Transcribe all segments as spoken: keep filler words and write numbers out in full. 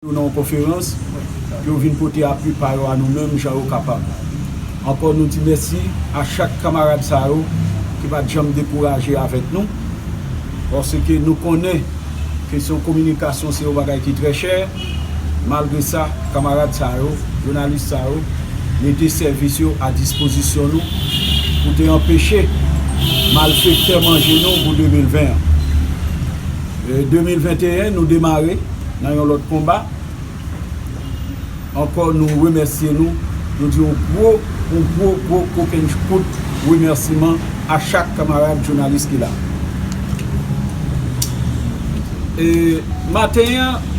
Yo nan yon konferans, yo vin pote apui pa yo a nou menm jan yo kapab. Ankò nou di mèsi a chak kanmarad sa yo ki pa t janm dekouraje avèk nou, paske nou konnen kesyon kominikasyon se yon bagay ki trè chè. Malgre sa, kanmarad sa yo, jounalis sa yo, mete sèvis yo a dispozisyon nou pou te anpeche malfektè manje nou pou de mil ven an. E de mil venteyen, nou demare nan yon lòt konba. Ankò, nou remèsye nou. Nou di yon gwo, yon gwo, gwo kokenn kout remèsiman a chak kanmarad jounalis ki la. E maten an,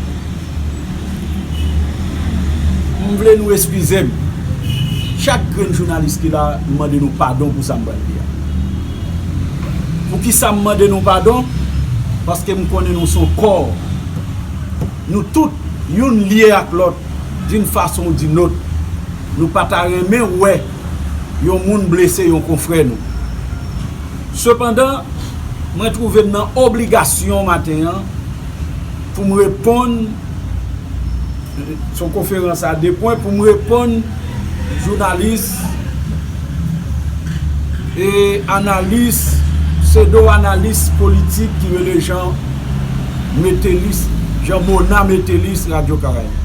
m vle nou eskize m. Chak grenn jounalis ki la, m mande nou padon pou sa m pral di a. Poukisa m mande nou padon? Paske m konnen nou se yon kò. Nou tout, youn lye ak lòt, d'une façon ou d'une autre. Nou pa ta renmen wè yon moun blese yon konfrè nou. Sepandan, mwen twouve m nan obligasyon maten an pou m reponn, se yon konferans a de pwen, pou m reponn jounalis e analis, pseudo-analis politik ki rele Jean Metellus, Jean Mona Metellus, Radio Caraïbe.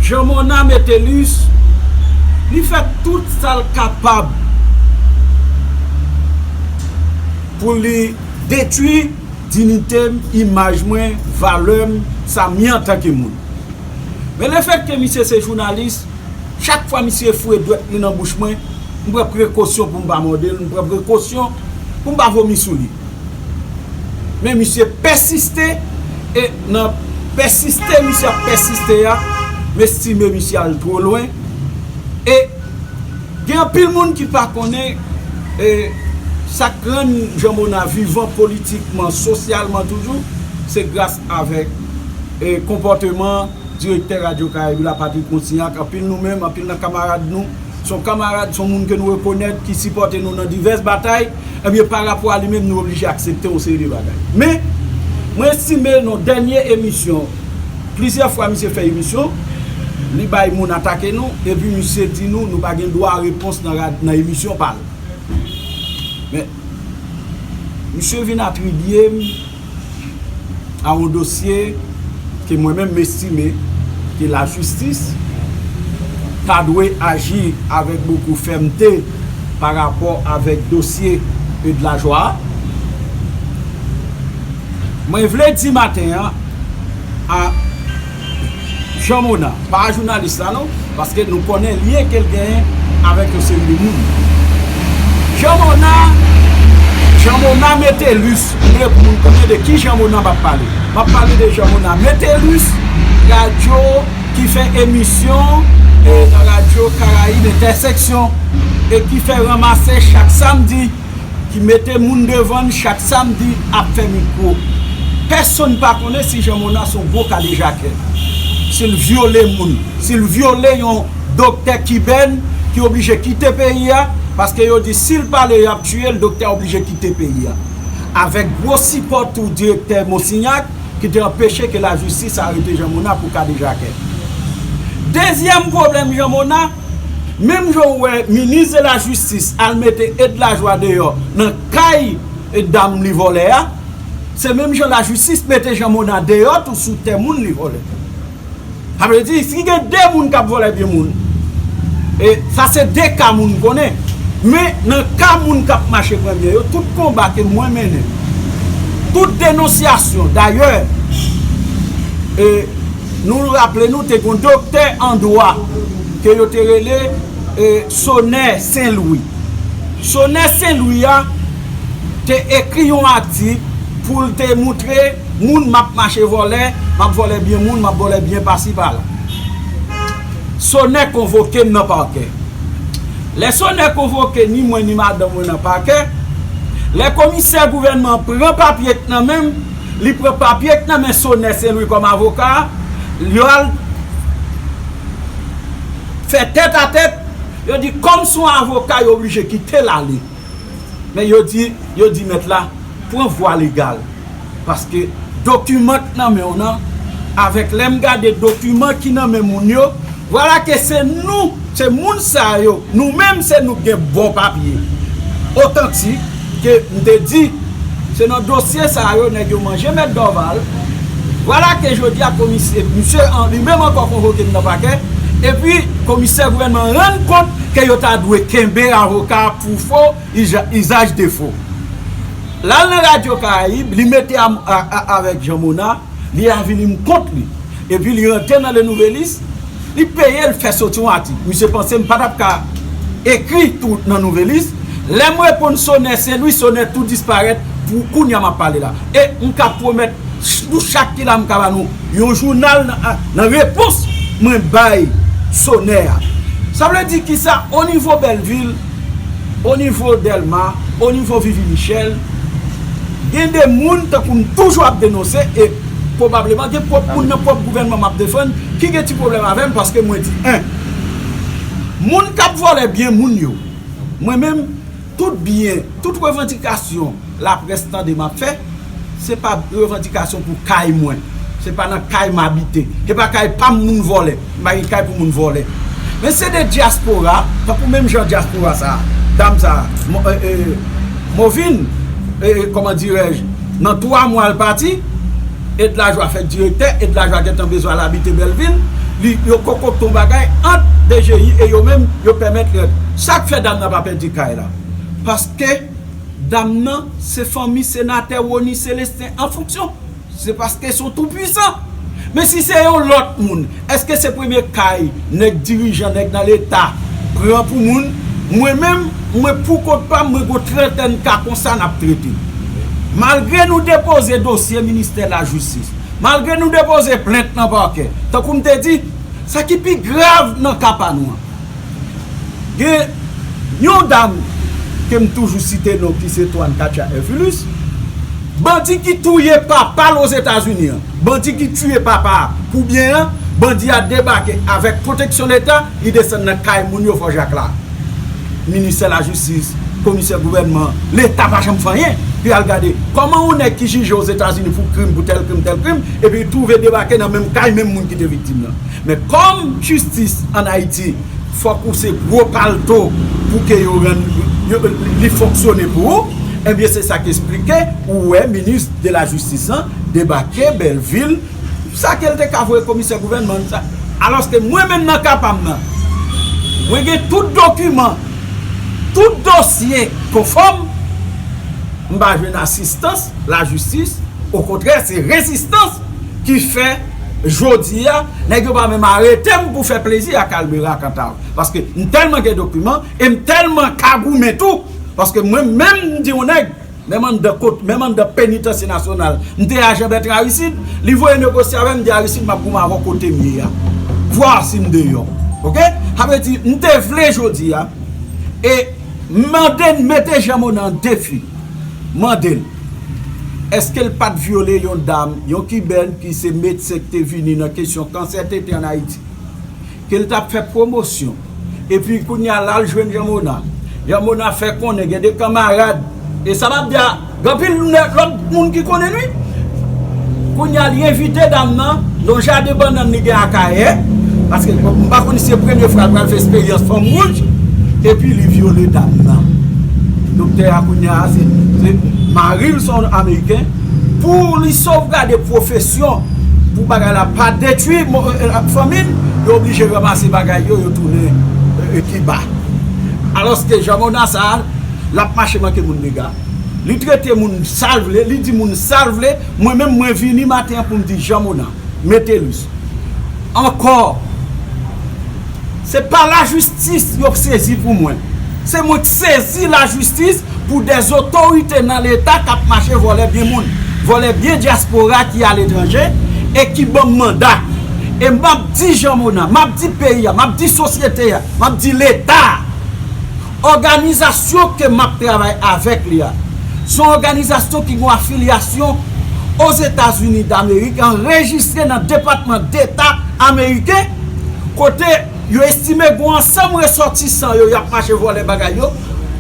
Jean Mona Metellus, li fè tout sa l kapab pou li detwi diyite m, imaj mwen, valè m, sa m ye antanke moun. Men lefètke misye se jounalis, chak fwa misye foure dwèt li nan bouch mwen, m pran prekosyon pou m pa mòde l, m pran prekosyon pou m pa vomi sou li. Men misye pèsiste, e nan pèsiste misye ap pèsiste a, m estime misye al twò lwen. E gen anpil moun ki pa konnen, e sa k rann Jean Mona vivan politikman, sosyalman toujou, se gras avèk e konpòteman direktè Radyo Karayib la, Patrick Monsignac. Anpil nou menm, anpil nan kanmarad nou, se yon kanmarad, se yon moun ke nou rekonèt ki sipòte nou nan divès batay. Ebyen, pa rapò a li menm, nou oblije aksepte yon seri de bagay. Men, mwen estime nan dènye emisyon, plizyè fwa misye fè emisyon, li bay moun atake nou, epi misye di nou, nou pa gen dwa repons nan rad-, nan emisyon pa l. Men, misye vin atribye m a yon dosye ke mwen menm m estime ke lajistis ta dwe aji avèk bokou fèmte pa rapò avèk dosye Eude Lajoie a. Mwen vle di maten an a Jean Mona, pa a jounalis la non, paske nou konnen lyen ke l genyen avèk yon seri de moun. Jean Mona, Jean Mona Metellus, m vle pou moun konnen de ki Jean Mona m ap pale. M ap pale de Jean Mona Metellus, radyo ki fè emisyon e nan Radyo Karayib Entèseksyon e ki fè ranmase chak samdi, ki mete moun devan n chak samdi ap fè mikwo. Pèsonn pa konnen si Jean Mona se yon gwo kadejakè. Si l vyole moun, si l vyole yon doktè kibèn ki oblije kite peyi a, paske yo di si l pale y ap tiye l, doktè a oblije kite peyi a. Avèk gwo sipò tou direktè Monsignac ki te anpeche ke lajistis arete Jean Mona pou kadejakè. Dezyèm pwoblèm Jean Mona, menm jan w wè minis de lajistis al mete Eude Lajoie deyò nan kay dam li vòlè a, se menm jan lajistis mete Jean Mona deyò tou sou tè moun li vòlè. Sa vle di, si gen de moun k ap vòlè byen moun, e sa se de ka moun konnen. Men nan ka moun k ap mache pran byen yo, tout konba ke mwen mennen, tout denonsyasyon, dayè, e nou raple nou te gen yon doktè an dwa ke yo te rele e, Sonè Sen Lwi. Sonè Sen Lwi a te ekri yon atik pou l te moutre moun m ap mache vòlè, m ap vòlè byen moun, m ap vòlè byen pasi pala. Sonè konvoke m nan pakè. Lè Sonè konvoke ni mwen ni madanm mwen nan pakè, lè komisè gouvènman an pran papye k nan men m, li pran papye k nan men Sonè Sen Lwi kòm avoka, yo al fè tèt a tèt, yo di kòm se yon avoka, yo oblije kite l ale. Men yo di, yo di mèt la, pran vwa legal. Paske dokiman k nan men w nan, Avèk lè m gade dokiman ki nan men moun yo, vwala ke se nou, se moun sa yo, nou menm se nou k gen bon papye otantik ke m te di, se nan dosye sa yo nèg yo manje Mèt Dorval. Vwala ke jodi a komisè, misye an, li menm ankò konvoke m nan pakè, epi komisè gouvènman rann kont ke yo ta dwe kenbe avoka pou fo, iza- izaj de fo. L al nan Radyo Karayib, li mete a, a, a, avèk Jean Mona, li avili m kont li. Epi li rantre nan Le Nouvelliste, li peye l fè soti yon atik. Misye panse m pa t ap ka ekri tou nan Nouvelliste. Lè m reponn Sonè Sen Lwi, Sonè tou disparèt pou kounye a m ap pale la. E m ka pwomèt ch- nou chak ki la, m ka ba nou yon jounal nan, nan repons mwen bay Sonè a. Sa vle di kisa? O nivo Bèlvil, o nivo Dèlma, o nivo Vivi Michèl, gen de moun, tankou m toujou ap denonse, e pwobableman gen pwòp moun nan pwòp gouvènman m ap defann ki gen ti pwoblèm avè m, paske mwen di, en, moun k ap vòlè byen moun yo, mwen menm, tout byen, tout revandikasyon laprès tande m ap fè, se pa revandikasyon pou kay mwen. Se pa nan kay m abite. Se pa kay pa m moun vòlè. M pa gen kay pou moun vòlè. Men se de dyaspora, tankou menm jan dyaspora sa a, dam sa a, Mo- e, e, Movin, e, kòman dirèj, nan twa mwa l pati, Edlajwa fèk direktè, Edlajwa gentan bezwen al abite Bèlvil, li, yo kokokte yon bagay ant D G I e yo menm, yo pèmèt li. Sa k fè dam nan pa pèdi kay la? Paske dam nan se fanmi senatè Rony Célestin an fonksyon. Se paske se yon toupwisan. Men si se yon lòt moun, èske se premye kay nèg dirijan, nèg nan Leta pran pou moun? Mwen menm, mwen pou kont pa m, mwen gon trantèn ka konsa n ap trete. Malgre nou depoze dosye ministè lajistis, malgre nou depoze plent nan pakè, tankou m te di, sa ki pi grav nan ka pa nou an, gen yon dam ke m toujou site non ki se Toine Katya Herculus, bandi ki touye papa l Ozetazini an, bandi ki tiye papa a pou byen an, bandi a debake avèk pwoteksyon Leta, li desann nan kay moun yo Fò Jak la. Ministè lajistis, komisè gouvènman, Leta pa janm fè anyen. Pi al gade kòman yon nèg ki jije Ozetazini pou krim, pou tèl krim, tèl krim, epi li twouve debake nan menm kay menm moun ki te viktim nan. Men kòm jistis ann Ayiti, fòk ou se gwo palto pou ke yo rann yo, li fonksyone pou ou, ebyen se sa k esplike ou wè minis de la jistis lan debake Bèlvil, sa ke l te ka voye komisè gouvènman sa. Alòske mwen menm nan ka pa m nan, mwen gen tout dokiman, tout dosye konfòm, m pa jwenn asistans lajistis, okontrè se rezistans ki fè jodi a nèg yo pa menm arete m pou fè plezi ak Almera Cantave. Paske m tèlman gen dokiman e m tèlman ka goumen tou. Paske mwen menm m di yon nèg, menm anndan kot, menm anndan penitansye nasyonal, m te ajan Bèt Aristide, li voye negosye avè m, m di Aristide m ap goumen avè w kote m ye a. Vwa si m deyò. Oke? Sa vle di m te vle jodi a, e m mande n mete Jean Mona an defi. Mande l, èske l pa t vyole yon dam, yon kibèn ki se medsen k te vini nan kesyon kansè tete ann Ayiti, ke l t ap fè pwomosyon, epi kounye a l al jwenn Jean Mona. Jean Mona fè konnen gen de kanmarad, e sa m ap di a, gen anpil lòt moun ki konnen li. Kounye a li envite dam nan nan yon jaden bannann li gen Akayè, paske m pa konn si se premye fwa l pral fè eksperyans fanm wouj, epi li vyole dam nan. Doktè a kounye a se, se mari l se yon ameriken, pou li sovgade pwofesyon, pou bagay la pa detwi fanmi l, yo oblije ranmase bagay yo, yo tounen Kiba. Alòske Jean Mona sa a, l ap mache manke moun dega. Li trete moun sa l vle, li di moun sa l vle. Mwen menm mwen vini maten an pou m di Jean Mona, Metellus, ankò, se pa lajistis yo k sezi pou mwen. Se mwen k sezi lajistis pou dèzotorite nan Leta k ap mache vòlè byen moun, vòlè byen dyaspora ki aletranje e ki ban m manda. E m ap di Jean Mona, m ap di peyi a, m ap di sosyete a, m ap di Leta a, òganizasyon ke m ap travay avèk li a, se yon òganizasyon ki gen yon afilyasyon Ozetazini Damerik, anrejistre nan Depatman Deta ameriken, kote yo estime gen yon ansanm resòtisan yo, y ap mache vòlè bagay yo,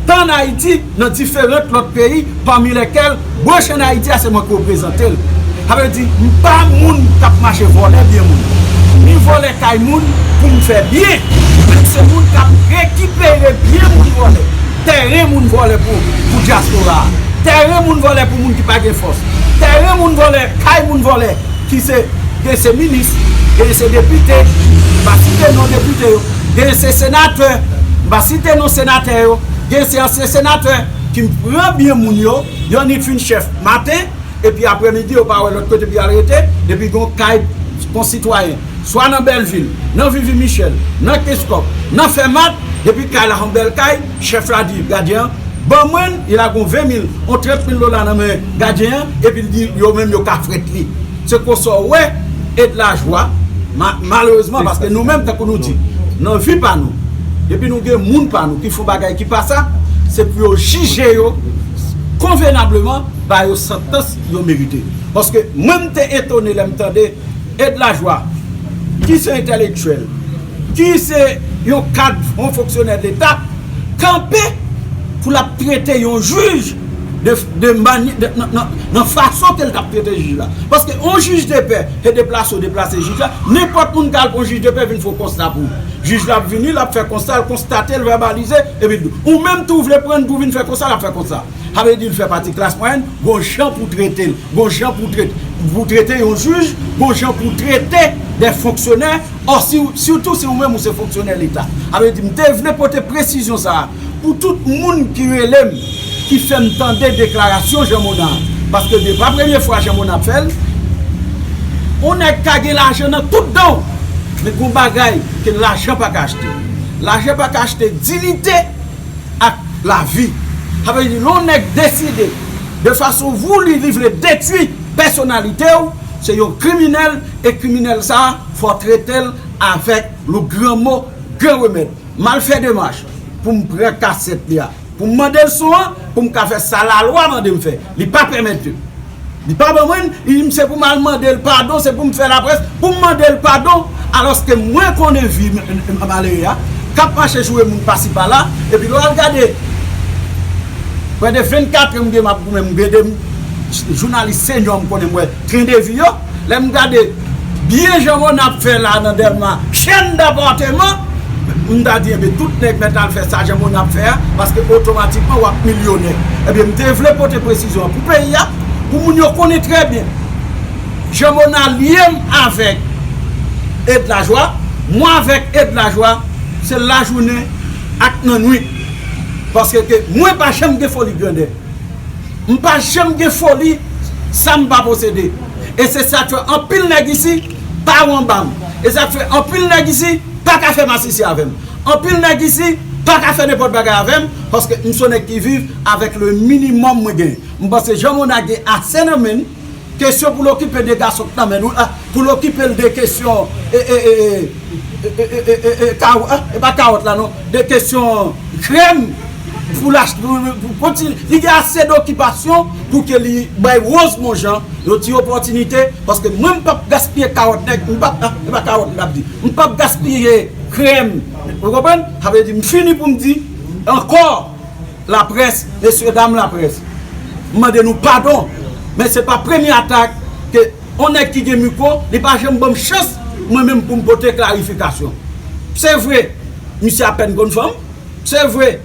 tan ann Ayiti, nan diferan lòt peyi, pami lèkèl branch ann Ayiti a, se mwen ki reprezante l. Sa vle di, m pa moun k ap mache vòlè byen moun. Mi vòlè kay moun pou m fè byen. Men se moun k ap rekipere byen moun vòlè. Tèren moun vòlè pou, pou dyaspora a. Tèren moun vòlè pou moun ki pa gen fòs. Tèren moun vòlè, kay moun vòlè, ki se, gen se minis, gen se depite, m pa site non depite yo, gen se senatè, m pa site non senatè yo, gen se ansyen senatè ki pran byen moun yo, yo annik fin chèf maten, epi aprèmidi yo pa wè lòt kote pou y al rete, epi gon kay konsitwayen, swa nan Bèlvil, nan Vivi Michèl, nan Kenskòf, nan Fèmat, epi kay la yon bèl kay, chèf la di gadyen an, ban mwen l, li lage yon ven mil, yon trant mil dola nan men gadyen an, epi l di yo menm yo ka frèt li. Se konsa w wè Edlajwa, ma, malerezman, paske nou menm, tankou nou di, nan vi pa nou, depi nou gen moun pa nou ki fè yon bagay ki pa sa, se pou yo jije yo konvenableman, ba yo santans yo merite. Paske mwen, m te etone lè m tande Edlajwa, ki se entèlektyèl, ki se yon kad, yon fonksyonè Leta, kanpe pou l ap trete yon jij de, de many-, de, nan, nan, nan fason ke l t ap trete jij la. Paske yon jij de pè, se deplase w deplase jij la, nenpòt moun ka al pou yon jij de pè vin fè yon konsta pou ou. Jij la ap vini, l ap fè konsta, l konstate, l vèbalize, epi l di w. Ou menm tou, w vle pran l pou w vin fè konsta, l ap fè konsta. Sa vle di l fè pati klas mwayèn, gon jan pou trete l, gon jan pou trete, pou trete yon jij, gon jan pou trete de fonksyonè, ò, si, sitou si ou menm ou se fonksyonè Leta. Sa vle di, m te vle pote presizyon sa a pou tout moun ki rele m, ki fè m tande deklarasyon Jean Mona. Paske se pa premye fwa Jean Mona ap fè l. Yon nèg ka gen lajan nan tout dan w, men gon bagay ke lajan pa ka achte. Lajan pa ka achte diyite ak lavi. Sa vle di, lè yon nèg deside, de fason voulu, li vle detwi pèsonalite w, se yon kriminèl, e kriminèl sa a, fò w trete l avèk le gran mo, gran remèd. M al fè demach pou m pran kasèt li a, pou m mande l son an, pou m ka fè sa lalwa mande m fè. Li pa pèmèt yo. Li pa ban mwen l, li di m se pou m al mande l padon, se pou m fè laprès, pou m mande l padon, alòske mwen konnen vi m, m, m, malere a, k ap mache joure moun pasi pala, epi lè w al gade, prè de vennkat an m gen m ap goumen, m gen de jounalis senyò m konnen m wè tren de vi yo, lè m gade byen Jean Mona ap fè la nan Dèlma, chèn dapateman, m ta di, enben, tout nèg mèt al fè sa Jean Mona ap fè a, paske otomatikman w ap milyonè. Ebyen, m te vle pote presizyon an pou peyi a, pou moun yo konnen trè byen. Jean Mona lye m avèk Edlajwa, mwen avèk Edlajwa, se lajounen ak nannwit. Paske ke mwen pa janm gen foli grandè. M pa janm gen foli sa m pa posede. E se sa k fè anpil nèg isi pa ou anba m. E sa k fè anpil nèg isi pa ka fè masisi avè m. Anpil nèg isi pa ka fè nenpòt bagay avè m, paske m se yon nèg ki viv avèk le minimòm mwen genyen. M panse Jean Mona gen ase nan men l, kesyon pou l okipe de gason k nan men nou la, pou l okipe l de kesyon, e, e, e, e, e, e, e, kaw-, e, e pa kawòt la non, de kesyon krèm pou l achte, pou, pou, pou kontinye. Li gen ase dokipasyon pou ke li bay Rose Monjan yon ti opòtinite, paske mwen, m p ap gaspiye kawòt nèg, m p ap, e pa kawòt m ap di, m p ap gaspiye krèm. Ou konprann? Sa vle di, m fini pou m di, ankò, laprès, mesyedam laprès, m mande nou padon, men se pa premye atak ke yon nèg ki gen mikwo, li pa janm ban m chans, mwen menm, pou m pote klarifikasyon. Se vre, misye apèn konn fanm, se vre,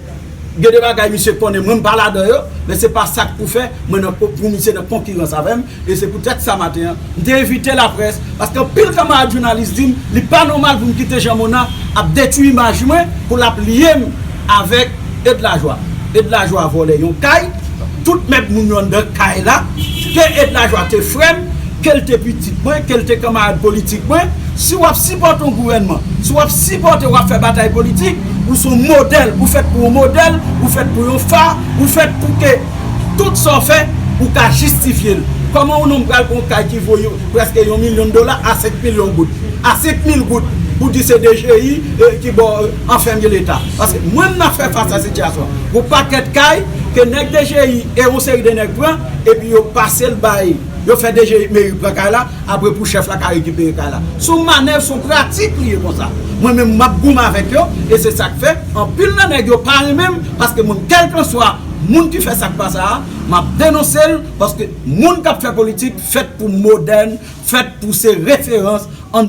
gen de bagay misye konnen, mwen, m pa ladan yo, men se pa sa k pou fè mwen nan, pou misye nan konkirans avè m, e se poutèt sa maten an, m te envite laprès, paske anpil kanmarad jounalis di m, li pa nòmal pou m kite Jean Mona ap detwi imaj mwen, pou l ap lye m avèk Edlajwa. Edlajwa vòlè yon kay, tout mèb moun yo anndan kay la, ke Edlajwa te frè m, ke l te pitit mwen, ke l te kanmarad politik mwen, si w ap sipòte yon gouvènman, si w ap sipòte, w ap fè batay politik, ou se yon modèl, ou fèt pou yon modèl, ou fèt pou yon fa, ou fèt pou ke tout sa w fè, ou ka jistifye l. Kòman yon nonm pral pran yon kay ki vo yo prèske yon milyon dola a senk milyon goud, a senk mil goud, pou di se D G I, e, ki ba w, e, anfèmye Leta? Paske mwen, m ap fè fas a sitiyasyon an. Yon pakèt kay ke nèg D G I e yon seri de nèg pran, epi yo pase l bay, yo fè D G I meri pran kay la, apre pou chèf la ka rekipere kay la. Se yon manèv, se yon pratik li ye konsa. Mwen menm, m ap goumen avèk yo, e se sa k fè anpil nan nèg yo pa renmen m, paske mwen, kèlkanswa Moun ki fè sa k pa sa a, m ap denonse l, paske moun k ap fè politik fèt pou modèn, fèt pou se referans,